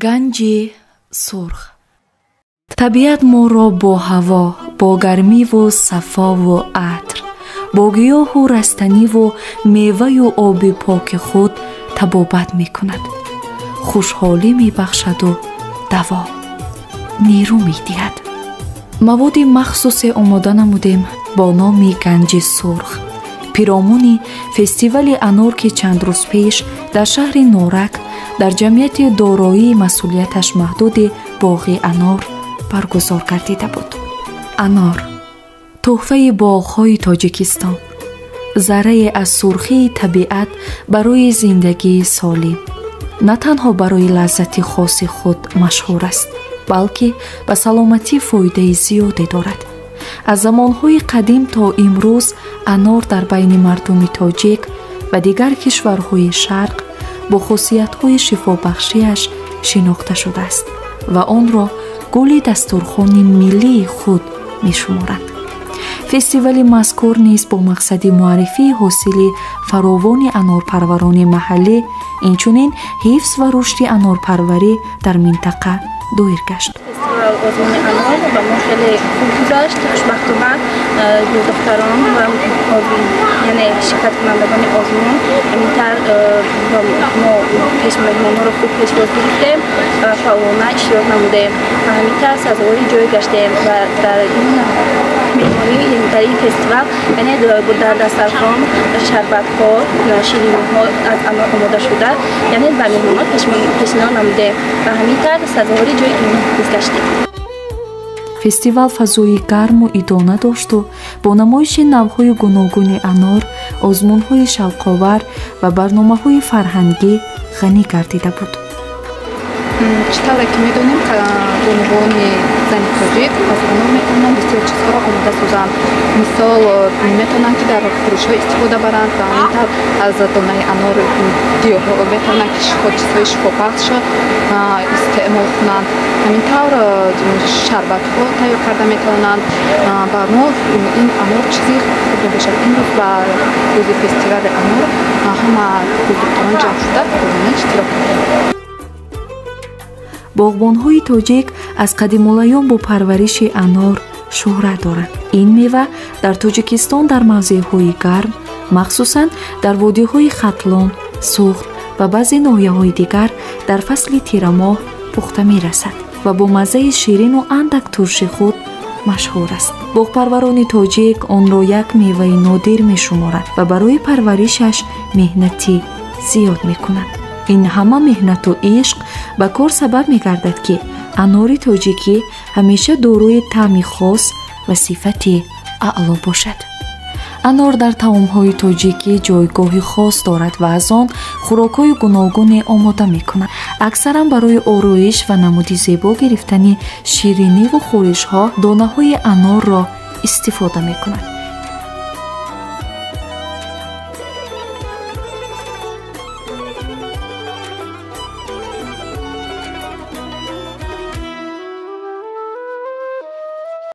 Ганҷи сурх. Табиат моро бо ҳаво, бо гармиву сафову атр, бо гиёҳу растаниву меваю оби поки худ табобат мекунад, хушҳолӣ мебахшаду даво, нерӯ медиҳад. Маводи махсусе омода намудем бо номи Ганҷи сурх, пиромуни фестивали анор, ки чанд рӯз пеш дар шаҳри Норак дар ҷамъияти дороии масъулияташ маҳдуди Боғи анор баргузор гардида буд. Анор — тӯҳфаи боғҳои Тоҷикистон, заррае аз сурхии табиат барои зиндагии солим. На танҳо барои лаззати хоси худ машҳур аст, балки ба саломатӣ фоидаи зиёде дорад. Аз замонҳои қадим то имрӯз анор дар байни мардуми тоҷик ва дигар кишварҳои шарқ бо хусусиятҳои шифобахшиаш шинохта шудааст ва онро гули дастурхони миллии худ мешуморанд. Фестивали мазкур низ бо мақсади муаррифии ҳосили фаровони анорпарварони маҳаллӣ, инчунин ҳифз ва рушди анорпарварӣ дар минтақа доир гашт. Фестивал озмуни анор ба мо хеле хуб гузашт. Хушбахтона, духтарон ва, яъне, ширкаткунандагони озмун ҳаминтар мо пеш меҳмонҳоро хуб пешвоз гирифтем ва фаъолона иштирок намудем ва ҳаминтар сазовори ҷой гаштем. Ва дар ин меҳмонӣ, дар ин фестивал, яъне, дар дастархон шарбатҳо, шириниҳо аз анор омода шуда, яъне, ба меҳмонҳо пешниҳод намудем ва ҳамин тавр сазовори ҷои низ гаштем. Фестивал фазои гарму идона дошту бо намоиши навъҳои гуногуни анор, озмунҳои шавқовар ва барномаҳои фарҳангӣ ғанӣ гардида буд. Чӣ тавре ки медонем, бонувони зани тоҷик аз анор метавонанд бисёр чизҳоро омода созанд. Мисол, метавонанд, ки дар хӯришҳо истифода баранд ва ҳамин тавр аз донаи анор гиёҳ метавонанд, ки чизҳои шифобахшро истеъмол кунанд. Ҳамин тавр шарбатҳо тайёр карда метавонанд. Ба мо ин анор чизи хуб мебошад. Имрӯз ба рӯзи фестивали анор ҳама духтарон ҷамъ шуда, фаъолона иштирок кардем. Боғбонҳои тоҷик аз қадимулайём бо парвариши анор шӯҳрат доранд. Ин мева дар Тоҷикистон дар мавзеъҳои гарм, махсусан дар водиҳои Хатлон, Суғд ва баъзе ноҳияҳои дигар, дар фасли тирамоҳ пухта мерасад ва бо маззаи ширину андак турши худ машҳур аст. Боғпарварони тоҷик онро як меваи нодир мешуморанд ва барои парваришаш меҳнати зиёд мекунанд. Ин ҳама меҳнату ишқ ба кор сабаб мегардад, ки анори тоҷикӣ ҳамеша дорои таъми хос ва сифати аъло бошад. Анор дар таомҳои тоҷикӣ ҷойгоҳи хос дорад ва аз он хӯрокҳои гуногуне омода мекунанд. Аксаран барои ороиш ва намуди зебо гирифтани шириниву хӯришҳо донаҳои анорро истифода мекунанд.